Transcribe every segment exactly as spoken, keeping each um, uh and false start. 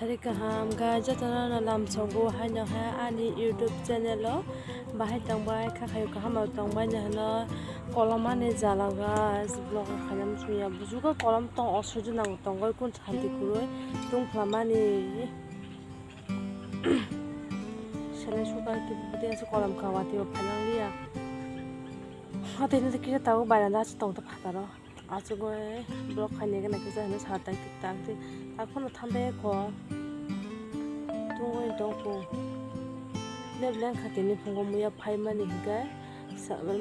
Ari kaham guys, jotono no lamsogo haino hai ani YouTube channel o bahai tongbai kha khayo kaham rok tongbai no hino kolomani jala guys, vlog khainam suya bujugo kolom tong osudu nang tongoi kun santi kuroi tungphlamani. Sele suka ki budi ase kolom kawati o phanang liya. Hati ni kisa tabo baranda ase tong ta phataro. Asugoi block khainai gana kisa hino sa tak tik tak tik. Takhwno thambai kho. Tungoi tongkho. Lebleng kha tini phungo muya phaimani hinkhe.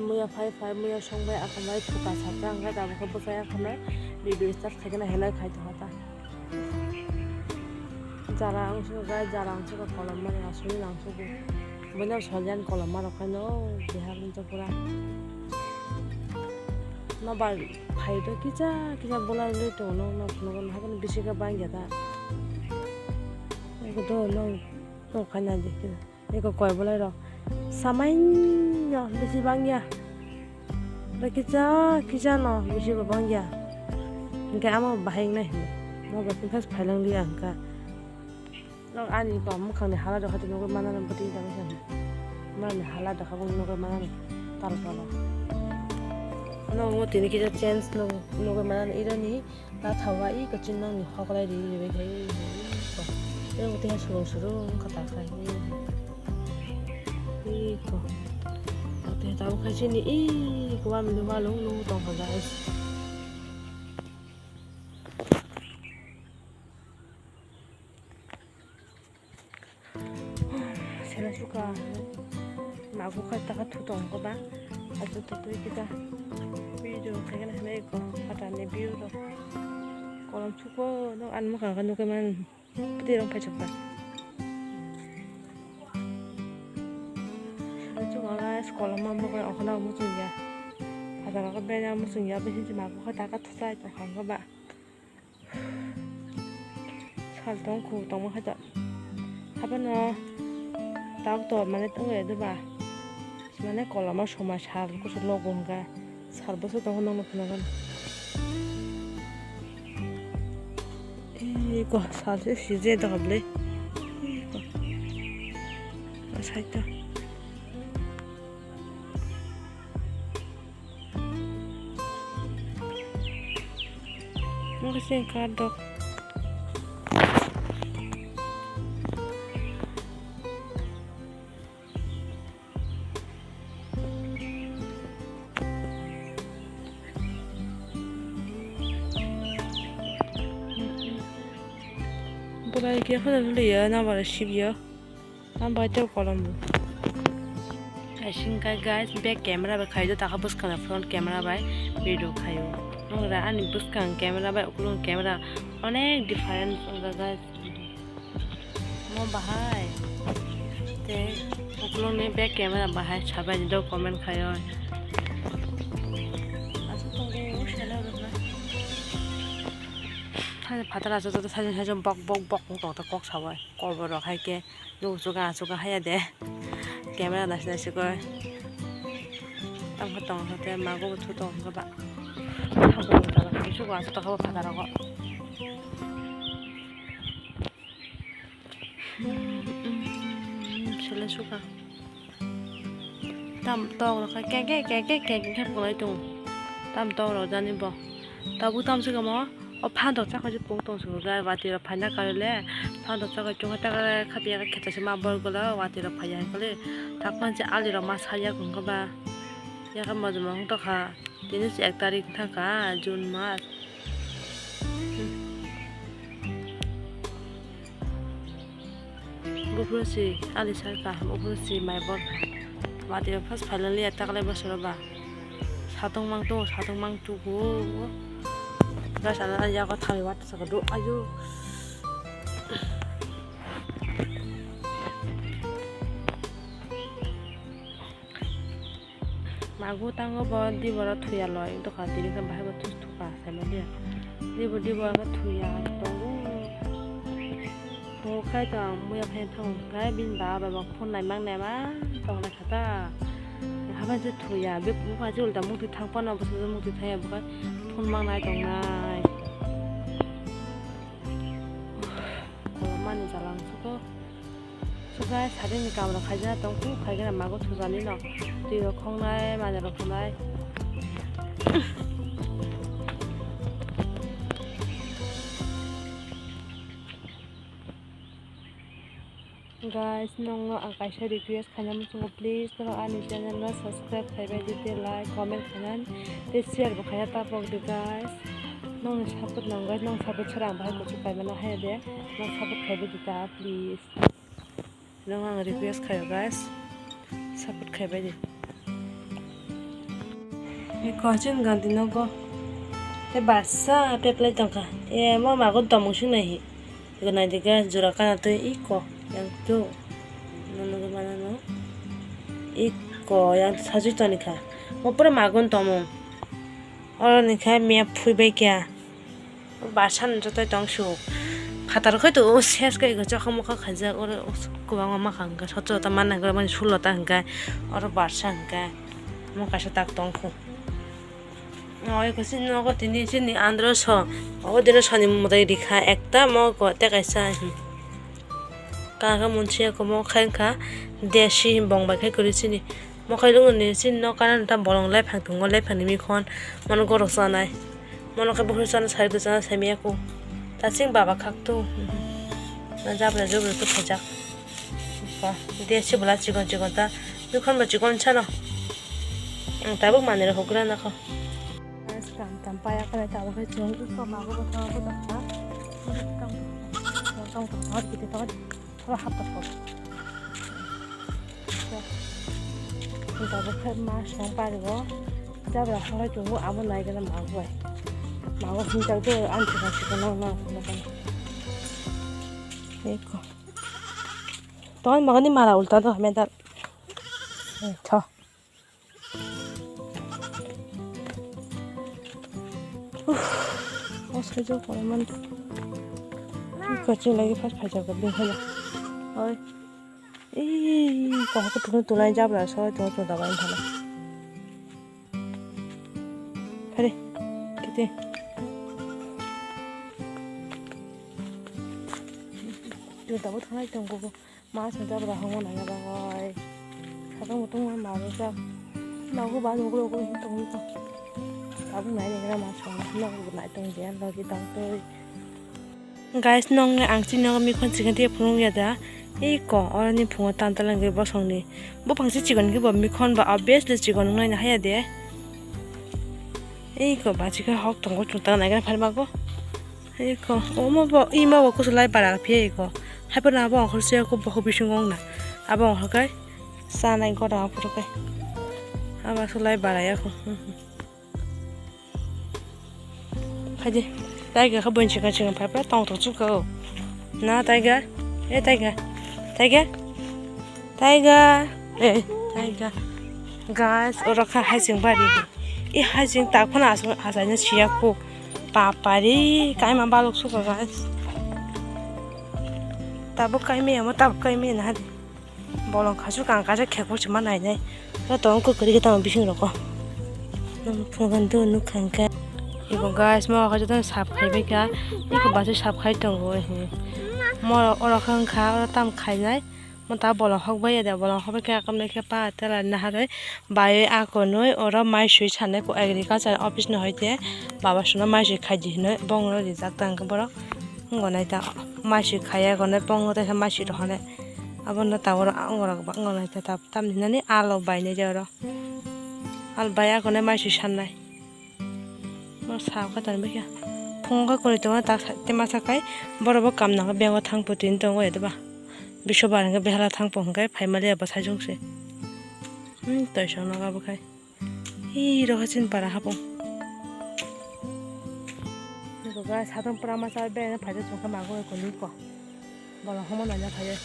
Muya phai phai muya songbai akambai phuka sapra hinkhe tabukhe bwsai akhano video start khaikhe na helai khai tongkha ta. Jara ang suka gai jara ang suka kolom mani asugoi ang sugo. Bono solian kolom marok khaino bihar ni jopura. Nobar phai do kisa kisa bola rwlwi tongo, no, no, no, no, haikhe no bisingo bangya da. Eko do no, no khaina di kisa. Eko koi bolai rok. Samaino bisi bangya. Da kisa kisa no bisi bo bangya. Hinkhe amo bahai wngnai hino. Nobar khe first phailang liya hinkha. Nok ani ko mukhang ni hala dokha tini nugui manani bwtwi jani khe. Manani hala dokha bo nugui manani tal pala. Nok mo tini kisa change nugui manani ironi ta thawa i ko chin nang ni hoklai ri ri bai khai. Ero tini surung surung kha ta khai. I ko. Tini ta khai chini i ko wa mili wa lung lung tong kha guys. Sela suka magu kha taka thu tong ko ba. Achu to tui kita video khaikhe na hinai ko phatani view rok. Kolom suko no an mukha khe nugui man pati rong phai chok ba. Sela suka guys kolom ma mukha okhona muchung ya. Phataro ko bena muchung ya bisi magu kha taka thu chai tong kha ba. Sal tong khu tongma kha ta. Habano tok to mane tong e doba. Mane koloma soma sal kusu logo hwnka. Sal boso tongo nokno khna gana. Ei ko sal se sije doga ble. Ei ko. Asai to. Mokhe cheng kar dok. Bolai khe khana liya na bara sibya. Ang bai tei kolom bo. Asing kai guys, back camera bai khaio, taka bwskang front camera bai video khaio. Nokra ani bwskang camera bai ukulung camera onek difference wngkha guys. Mo bahai tei ukulung ni back camera bahai sabai ni do comment khaio. Asuk tongo selo rwna. Thani phatara asuk sajin sajin bok bok bok wng tong ta kok sabai. Korbo rok hai khe. Nugo chuka chuka haya de. Camera nasi nasi koi. Tamo tong hote mago bo thu tong hote ba. Tamo tong hote ba. Chuka chuka habo phataro go. Sele chuka. Tam tok rok khe ke ke ke ke ke ke ke pulai tongo. Tam tok rok jani bo. Tabuk tam se kamo. O phan rok chakha je pung tong sukha gai watwi rok phaina karwi le phan rok chakha chungkha ta khe khapiya khe kheto se ma bor gulo watwi rok phaiya hwnkhe le tak phan se ali rok ma sarya wngkha ba yakhe mojom wng tongkha tini se ek tarik thangkha June mas. Buphuru si ali sarka, buphuru si mai bor. Watwi rok first phailani ya taklai bosoro ba. Satong mang tongo, satong mang tugo. Gas ala yago thangwi watwi saka do ayo. Magu tango bo diboro thuya loi wngtokha tini khe bahai bo thus thuka saimaliya dibo dibo khe thuya tongo. Bo khai tong muya phai tong khai bini baba bo phone naimang naimang tong naikha ta. Habai se thuya bupha se ulta mukti thang phano bwsajwk mukti thangya bo khai phone mang nai tong nai. Kolomani Suko, suka sadini kamra khaijana tong, khaigana mago thujani no. Twi rok khongnai, mane rok khongnai. Guys, nongno ang kaisa request khaina muchungo, please norok ani channel no subscribe khaibai di, tei like, comment khaina, tei share bo khaina tapok di guys. Nongni support nang guys, nong support chwra ang bahai kuchuk paimano haya de, nong support khaibai di ta please. Nong ang request khaio guys, support khaibai di. Eko chini gandi nogo. Te barsa peplai tongkha. E mo mago tomung sing nai hi. Eko nai dikhe jora kana twi eko yang tu. Nono ke mana no. Eko yang sajui toni kha. Mo pura magun tomung. Oro ni kha mia phui bai kya. Barsa no joto tong su. Phatar khai to ses kai go chakha mokha khaijak oro kwbangma makha hwnkha sotro ta mana hwnkha mani sullo ta hwnkha oro barsa hwnkha mo kaisa tak tong khu. Oi ko chini nogo tini chini andro so o dino soni mwtai rikha ekta mo ko tei kaisa. Kaka munsiya ko mo khai wngkha desi bong bai khai kwrwi chini. Mokhai lwngni chini nok kana ta bolong lephang tongo, lephangni mikhon mono gorok chanai. Mono khe buphuru chana sari do chana samiya ko. Ta chini baba khak to. Na jabra jubra to khajak. Ko, de se bwla chikon chikon ta. Mikhon bo chikon chano. Ang tabuk manwi rok hugra na kho. Tam tam paya kare tabuk khe chwng ko mago bo thago bo ta. Tong tong tong tong tong tong. Thora hapta thor. Tabuk khe ma song parigo. Jabra hwnwi tongo abo naigana mago bai. Mago hwnjak de ang thikha thikha nang nang phano kani. Eko. Ton magani mara ulta do medal. Tho. Uff, o saijo koraman. Iko chini lagi first phaijak bini hwnba. Oi. Ei, kok ko tuno tulai jabra soi to to dabai thana. Hare, kete. Tuno dabai thanai tongo. Mas hwnjak bwrwi hwnwi nai bagwi. Sakang mutung ma maro jak. Nogo ba nogo nogo hin tongwi tong. Tabuk nai nai gra mas hwn nogo nai tong je logi tang twi. Guys, nong ang chini nogo mikhon chikon tei phunuk ya da. Ei ko, oroni phungo tantalang gwi bosongni. Buphang se chikon khe bo mikhon ba obviously chikon wngnai na haya de. Ei ko, ba chikon hok tongo chwng tang nai gra pharma go. Eko, omo bo, ima bo kusu lai bara phiya eko. Hai phano abo ongkhor se eko boho bisingo wngna. Abo ongkhor kai, chanai gora aphuru kai. Abo se lai bara ya kho. Phaidi, taiga khe boin chikon chikon phai phai tong tong chukha o. Na taiga, e taiga, taiga, taiga, e taiga. Guys, oro kha hai chwng bari. E hai chwng tak phano aswk achaina siya kho. Papari, kaima balok suka guys. Tabuk kaimaya mo, tabuk kaimaya na hadi. Bolong khasuk ang kaisa khekbo se ma nainai. Joto wng kwrwi khe tamo bising roko. Nang phunukhan do nuk kha hwnkhe. Ibo guys, mo khe joto sap khai bai kha. Iko basu sap khai tongo. Mo oro khe wngkha, oro tam khainai. Mo ta bolong hok bai ya de, bolong hok bai khe akam nai khe pa tela naharwi. Bai a konwi oro mai swi sanai ko agriculture office no hoite baba songno mai swi khaidi hinwi bongno rijak ta hwnkhe borok wngkha nai ta mai swi khaiya konwi bongno teisa mai swi rohornai abono ta oro wngkha nai ta tamni hinani alo bainai de oro alo bai a konwi mai swi sannai. Mo sa kha tani bwkha phungo kha kwrwi tongo ta sa tei masa kai borok bo kam nang kha bank o thang putui tongo ya doba biso bar hwnkhe behala thang po hwnkhe phai mali ya bwsai jong se hmm toisong nogo abo khai hi rokha chini para hapung. Nukgo guys, satung pura masa bai beraina phaijak chwng khe mago eko nukgo. Bolong homo naina phaiwi.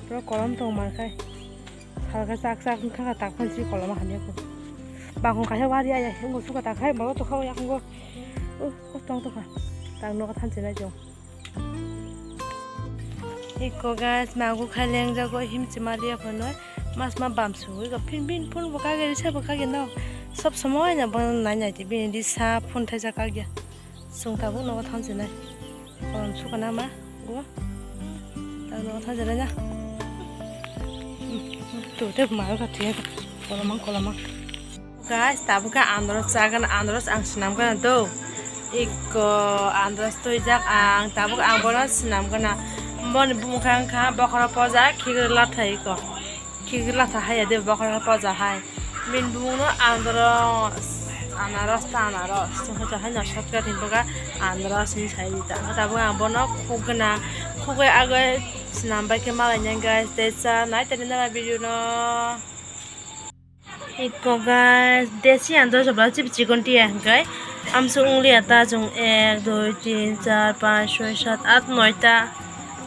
Pura kolom tongo mankhai. Salkhe chak chak wngkha tak phano si kolom hamya kho. Bakung kaisa wari aya hingo suka tak khai bolong tokha yakungo. Uh, kostong tokha. Tak nogo thansinai chwng. Iko guys, magu khai lengjago himchi maliya phano. Mas ma bam sugwi go phin phin phun bo kage risa bo kage no. Sob somoi na bo nai nai ti bini di sa phun thaisa kagya. Chwng tabuk nogo thansinai. Kolom sukana ma go. Ano thajarai na. Tu te mayo ka tiya. Kolamang, kolamang. Guys, tabuk khe andros chagana, andros ang swnam gana do. Ikko andros twijak ang, tabuk ang bono swnam gana. Boni bumung khe wngkha bokhora poja, khikrwi latha ikko. Khikrwi latha haiya de bokhora poja hai. Bini bumungno andros, anaros ta anaros. Chwngkha haino shortcut hinbaga andros hinwi sai rita. Tabuk ang bono khukgana, khugwi agwi swnam bai khe malaina guys. Tei cha nai tani nara video no. Ikko guys, desi andro jabla chip chikon tiya hingkai. Amsuk wngliya ta chwng ek, dui, tin, char, panch, soi, sat, at, noi ta.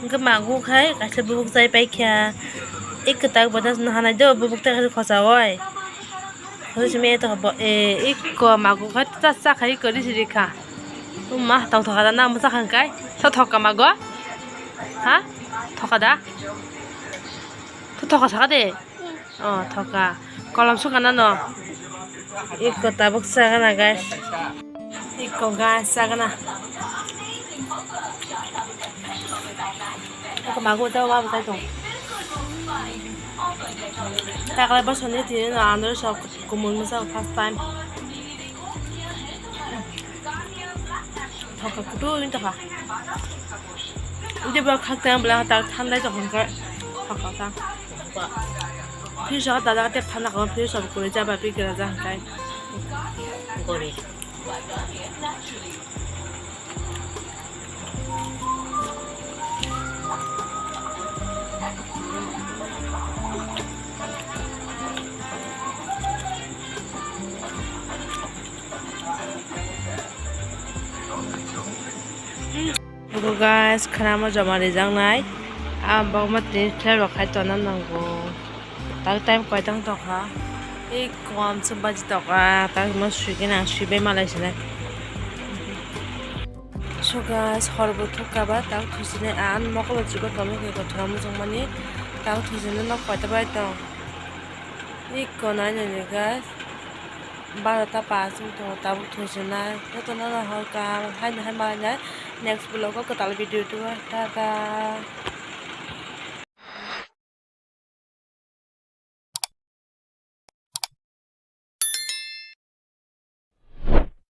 Hingke magu khai kaisa bubuk chai paikha. Ik kwtak boda hanai do bubuk ta kaisa khosa oi. Khosa simi to bo, e, ikko magu khai ta cha khai kori siri kha. Uma tong thoka da na musa khangkai. Tho thoka mago? Ha? Thoka da? Tho thoka saka de. Oh, thoka. Kolom suka na no. Ikko tabuk sagana, guys. Ikko, guys, sagana. Ikko magu tau babu tai tong. Taklai bosoni tini no andro sok kumul musa first time. Thoka kutu ni thoka. Ide ba khak tang bela ta thandai tong hwnka. Thoka ta. Fridge o ta jaga tep thanda kamo fridge o kwrwi jaba pi kwra ja hwnkai. Gori. Abo guys, khwnama joma rijaknai. Ah, bokma tini flavor khai tonna nango. Tak time koitang tokha. Ei kom se baji tokha. Tak mo suigena, suibai malai sinai. So guys, hor bo thukha ba, tak thusinai an mokolo chibo tongwi khe kothoma mujungmani. Tak thusinai nok koita bai tong. Ei konai nini guys. Barota pass wng tongo, tabuk thusinai. Jotono no hor kaham haino hai manai. Next vlog o kwtal video tubo. Tata.